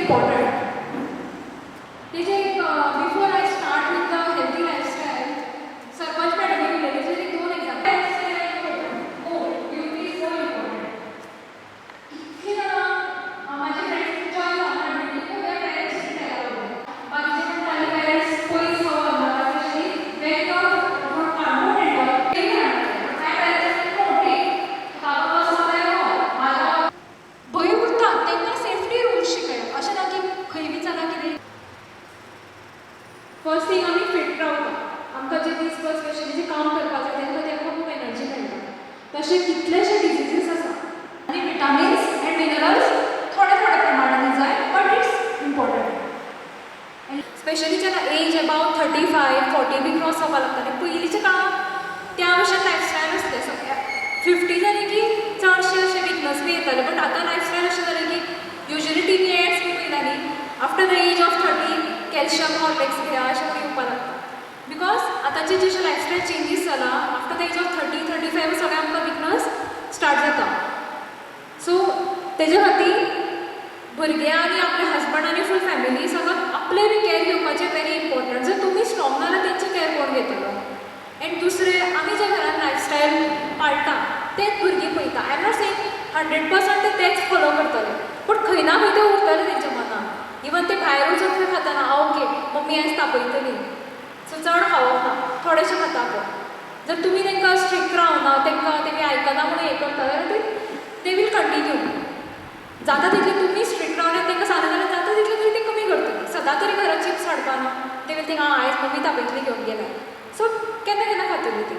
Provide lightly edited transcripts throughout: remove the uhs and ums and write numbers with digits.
important. तेजे एक, before I start with the healthy lifestyle, sarpanch मॅडमी उलयले, तेजेर एक दोन example. Oh, beauty is more important. इतली जाणां म्हाजे फ्रेंड्स जॉयन जावना, their parents बाकीचे पण ताजे पेरंट्स पयस व्हरना, especially when you are from Canacona and all. My parents मोठे बाबा कसो जाल्यार हो म्हाका भंय उरता. तांकां सेफ्टी रुल्स शिकय, अशें ना की खंय बी चला कितें. फर्स्ट थिंग, आमी फिट रावता. आमकां जे दीसभर स्पेशली जे काम करपाक जाय तेंकां, तेंकां खूब एनर्जी मेळटा. तशें कितलेशे डिजिजीस आसा आनी विटामिन्स एंड मिनरल्स थोडे थोडे प्रमाणांनी जाय, बट it's important. Specially जेन्ना एज अबाउट 35, 40 बी क्रॉस जावपाक लागता आनी पयलींच्या काळांत त्या भशेन लायफस्टायल आसलें. सगळ्या 50 जाली की चडशे अशे विकनस बी येताले, बट आतां लायफस्टायल अशें जालें की युजली टीव्ही एड्स बी पळयता न्ही, after the age of 30 calcium Horlicks घेया अशें म्हणून येवपाक लागता, because आतांचे जशें लायफस्टायल चेंजीस जाला, after the age of 30, 35 सगळें आमकां विकनस स्टार्ट जाता. सो तेजे खातीर भुरगे आनी आपले हजबंड आनी फूल फॅमिली सगळं आपलें बी कॅर घेवपाचें व्हेरी इम्पॉर्टंट. जर तुमी स्ट्रॉंग ना जाल्यार तेंची कॅर कोण घेतलो? एंड दुसरें, आमी जे घरान लायफस्टायल पाळटा तेच भुरगीं पळयता. I am not saying 100% ते तेच फॉलो करतले, पूण खंय ना खंय तें उरतलें तेंच्या मनान. इवन ते भायर वचून खंय खाताना, आं ओके, मम्मी आयज तापयतली, सो चड खावप ना, थोडेशें खाता. पळय, जर तुमी तांकां स्ट्रिक्ट रावना, तांकां तेमी आयकना म्हणून हें करता जाल्यार ते they will continue. जाता तितलें तुमी स्ट्रिक्ट रावले, तांकां सांगलें जाल्यार जाता तितलें तरी ते कमी करतली. सदां तरी घरात चिप्स हाडपाना. ते will think, आं, आयज मम्मी तापयतली, घेवन गेल्या, सो केन्ना केन्ना खातली ती.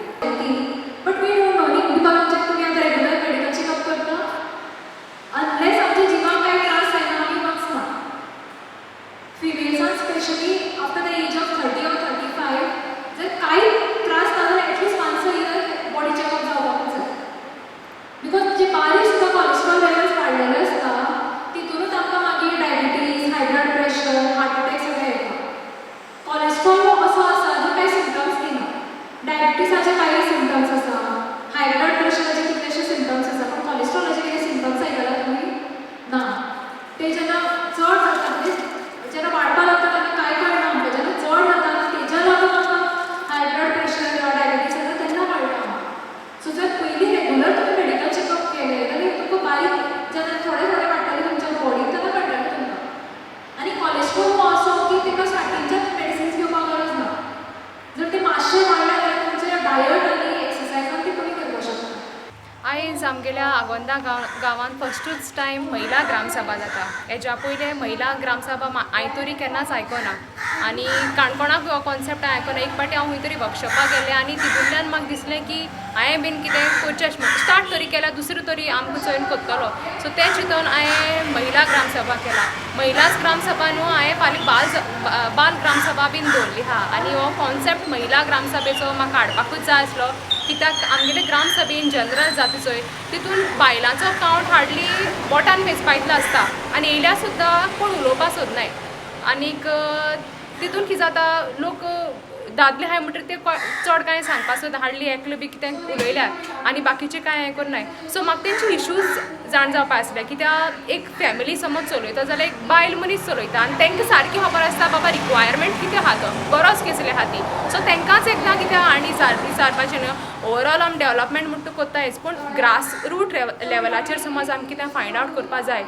बट we don't know न्ही, because आमच्या तुमी आतां रेगुलर मेडिकल चेकअप करता? अनलेस आमच्या जिवाक कांय त्रास जायना, आमी वचना. फिमेल्सान specially after the age of 30 or 35 जर कांय त्रास ना जाल्यार at least once a year body checkup जावपाकूच जाय, because जे बारीक सुद्दां कॉलेस्ट्रॉल लेवल्स वाडलेले आसता, तितूनच आमकां मागीर diabetes, high blood pressure, heart attack सगळें येता. कॉलेस्ट्रॉल हो असो आसा जो कांय सिमटम्स दिना. डायबिटीसाचे कांय सिमटम्स आसा, हाय ब्लड प्रेशराचे कितलेशे सिमटम्स आसा, पूण कॉलेस्ट्रॉलाचे कितें सिमटम्स आयकला तुमी? ना. ते जेन्ना चड जाता, म्हणजे जेन्ना वाडपाक लागता तेन्ना कांय कळना आमकां. जेन्ना चड जाता, तेज्या लागून आमकां हाय ब्लड प्रेशर किंवा डायबिटीस जाता, तेन्ना कळटा. सो जर पयलीं रेगुलर तुमी मेडिकल चेकअप केलें जाल्यार तुमकां बारीक जेन्ना थोडे थोडे वाडटले तुमच्या बॉडीन, तेन्ना कळटलें तुमकां. आनी कॉलेस्ट्रॉल हो असो की ताका स्टार्टिंगच्यान मेडिसिन्स घेवपाक गरज ना. जर ते मातशें वाडलें जाल्यार तुमचें डायट आनी एक्सरसायजान ते कमी करपाक शकता. आयज आमगेल्या आगोंदा गांवांत फस्टूच टायम महिला ग्रामसभा जाता. हेज्या पयलें महिला ग्रामसभा हांवें तरी केन्नाच आयकोना आनी काणकोणाक हो कॉन्सेप्ट हांवें आयकोना. एक फावटी हांव खंय तरी वर्कशॉपाक गेल्लें आनी तितूंतल्यान म्हाका दिसलें की हांवें बीन कितें करचें अशें म्हणून स्टार्ट तरी केल्यार दुसरो तरी आमकां चोयन करतलो. सो तें चिंतून हांवें महिला ग्रामसभा केला. महिलाच ग्रामसभा न्हू, हांवें फाल्यां बाल ग्रामसभा बीन दवरली आहा. आनी हो कॉन्सेप्ट महिला ग्रामसभेचो म्हाका हाडपाकूच जाय आसलो, कित्याक आमगेले ग्रामसभेन जनरल जाता चोय, तितून बायलांचो कावंट हार्डली बोटान मेजपा इतलो आसता आनी येयल्यार सुद्दां कोण उलोवपाक सोदनाय. आनीक तितून कितें जाता, लोक दादले आहाय म्हणटकीर ते चड कांय सांगपाक सोदना. हार्डली एकलो बी कितें उलयल्यार आनी बाकीचे कांय हें करनाय. सो म्हाका तेंचे इश्यूज जाण जावपा आसले, कित्याक एक फॅमिली समज चलयता जाल्यार एक बायल मनीस चलयता आनी तांकां सारकी खबर आसता बाबा रिक्वायरमेंट कितें आहा, तो गरज कसली आहा ती. सो तांकांच एकदां कितें आनी विचारपाचें न्हू. ओवरऑल आमी डेवलपमेंट म्हणटा कोत्तायच, पूण ग्रास रूट लेवलाचेर समज आमी कितें फायंड आवट करपा जाय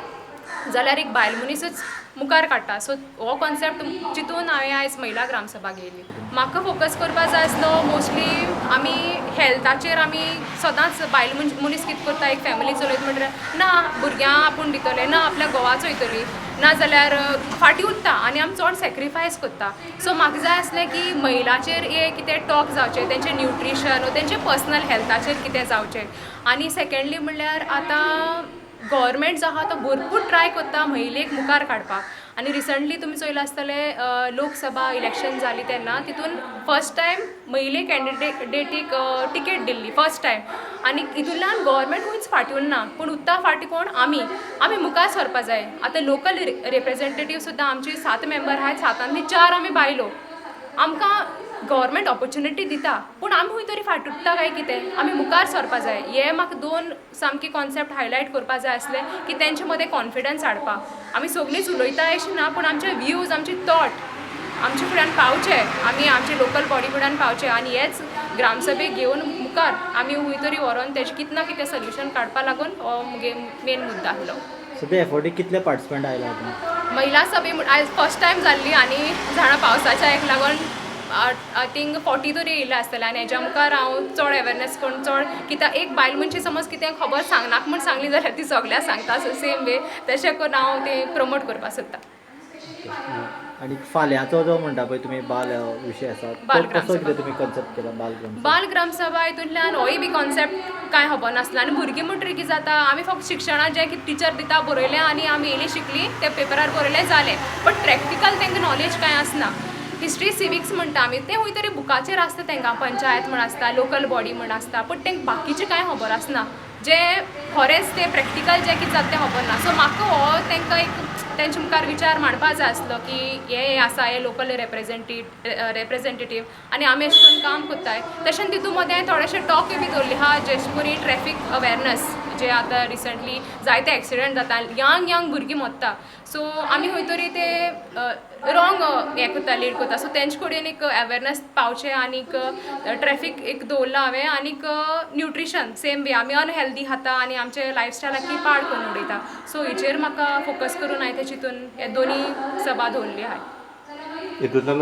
जाल्यार एक बायल मनीसच मुखार काडटा. सो हो कॉन्सेप्ट चिंतून हांवें आयज महिला ग्रामसभा घेयली. म्हाका फोकस करपा जाय आसलो, मोस्टली आमी हेल्थाचेर. आमी सदांच बायल मनीस कितें करता, एक फॅमिली चलयता म्हणटकीर ना भुरग्यांक आपूण दितलें, ना आपल्या घोवाचो वयतली, ना जाल्यार फाटीं उरता आनी आमी चड सॅक्रिफायस करता. सो म्हाका जाय आसलें की महिलाचेर हे कितें टॉक जावचें, तेंचें न्युट्रिशन, तेंचें पर्सनल हेल्थाचेर कितें जावचें. आनी सेकेंडली म्हणल्यार आतां गव्हर्मेंट जो आहा तो भरपूर ट्राय करता महिलेक मुखार काडपाक. आनी रिसंटली तुमी चोयलां आसतलें, लोकसभा इलेक्शन जाली तेन्ना तितून फर्स्ट टायम महिले कॅन्डिडेटीक टिकेट दिल्ली फर्स्ट टायम. आनी हितूंतल्यान गव्हर्मेंट खंयच फाटीं उरना, पूण उरता फाटीं कोण? आमी. आमी मुखार सरपा जाय. आतां लोकल रिप्रेजेंटेटीव सुद्दां आमची सात मेंबर आहात, सातांतली चार आमी बायलो. आमकां गव्हर्मेंट ऑपॉर्च्युनिटी दिता, पूण आमी खंय तरी फाट उरता काय कितें, आमी मुखार सरपा जाय. हे म्हाका दोन सामके कॉन्सेप्ट हायलायट करपा जाय आसले की तेंचे मदें कॉन्फिडन्स हाडपाक. आमी सगळींच उलयता अशें ना, पूण आमचे व्यूज, आमचे थॉट आमचे फुड्यान पावचे, आमी आमचे लोकल बॉडी फुड्यान पावचे आनी हेच ग्रामसभेक घेवन मुखार आमी खंय तरी व्हरोन तेजें कितें ना कितें सोल्युशन काडपा लागून हो मुगे मेन मुद्दो आसलो. सद्या एफओडी कितले पार्टिसिपंट आयला आतां? महिला सभे आयज फर्स्ट टायम जाल्ली आनी जाणा पावसाच्या हेका लागून I think 40 तरी येयले आसतले. आनी हेज्या मुखार हांव चड अवेरनेस करून चड, कित्याक एक बायल मनशी समज कितें खबर सांगनाक म्हूण सांगली जाल्यार ती सगळ्यांक सांगता. सो सेम वे तशें करून हांव तें प्रमोट करपाक सोदतां. आनी फाल्यांचो जो म्हणटा पळय तुमी बाल विशय आसा बाल तो कसो ग्रामसभा. कितें तुमी कन्सेप्ट केला बाल ग्रामसभा? बाल ग्रामसभा हितूंतल्यान होय बी कॉन्सेप्ट कांय खबर नासलो आनी भुरगीं म्हणटकीर कितें जाता, आमी फक्त शिक्षणाक जें कितें टिचर दिता बरयलें आनी आमी येयलीं शिकलीं तें पेपरार बरयलें जालें, बट प्रॅक्टिकल तांकां नॉलेज कांय आसना. हिस्ट्री सिविक्स म्हणटा आमी तें खंय तरी बुकाचेर आसता तांकां, पंचायत म्हण आसता, लोकल बॉडी म्हण आसता, पूण तांकां बाकीचें कांय खबर आसना, जें खरेंच तें प्रॅक्टिकल जें कितें जाता तें खबर ना. सो म्हाका हो तांकां एक तेंच्या मुखार विचार मांडपा जाय आसलो की हें हें आसा, हें लोकल रेप्रेजेंटेटीव आनी आमी अशें करून काम कोत्ताय. तशेंच तितून मदें हांवें थोडेशे टॉकूय बी दवरले आहा, जेश करून ट्रॅफीक अवेरनस, जे आतां रिसंटली जायते एक्सिडंट जाता, यंग यंग भुरगीं मरता. सो आमी खंय तरी ते रॉंग हें करता, लीड करता. सो तेंचे कडेन एक अवेरनस पावचें आनीक ट्रॅफीक एक दवरलां हांवें. आनीक न्युट्रिशन सेम वे, आमी अनहेल्दी खाता आनी आमचे लायफस्टायलाक पाड करून उडयता. सो हेचेर म्हाका फोकस करून हांवें ते चिंतून हे दोनी सभा दवरली आहाय. हितूंतल्यान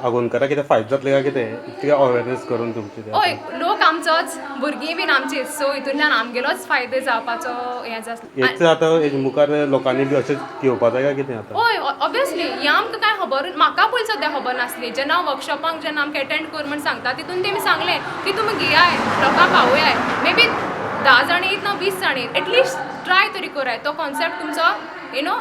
आगोंदकाराक कितें फायदो जातले काय कितें, इतकें अवेरनेस करून तुमची ते? हय, लोक आमचोच, भुरगीं बीन आमचीच, सो हितूंतल्यान आमगेलोच फायदो जावपाचो हें जाता. हेच आतां हेजे मुखार लोकांनी बी अशेंच घेवपा जाय काय कितें आतां? हय, ऑब्वियसली हें आमकां कांय खबर, म्हाका पयलीं सद्या खबर नासली. जेन्ना हांव वर्कशॉपांक जेन्ना आमकां एटेंड कर म्हण सांगता तितून तेमी सांगलें की तुमी घेयाय, लोकांक पावयाय, मे बी 10 जाण येयत ना 20 जाण येयत, एटलिस्ट ट्राय तरी कराय, तो कॉन्सेप्ट तुमचो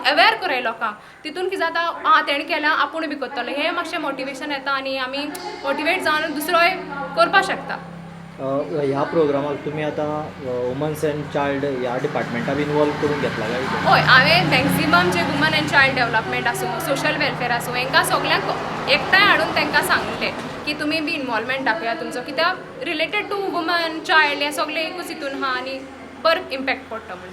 अवेर कराय लोकांक. तितून कितें जाता, आं तेणें केलां आपूण बी करतलो, हें मातशें मोटिवेशन येता आनी आमी मोटिवेट जावन दुसरोय करपाक शकता. ह्या प्रोग्रामाक तुमी आतां वुमन्स एंड चायल्ड ह्या डिपार्टमेंटा बी इनवॉल्व करून घेतला काय कितें? हय, हांवें maximum J woman and child development आसूं, सोशल वेलफेअर आसूं, हांकां सगल्यांक एकठांय हाडून तांकां सांगलें की तुमी बी इनवॉल्वमेंट दाखया तुमचो, कित्याक रिलेटेड टू वुमन चायल्ड हें सगळें एकूच हितून आहा आनी बरो इम्पॅक्ट पडटा म्हणजे.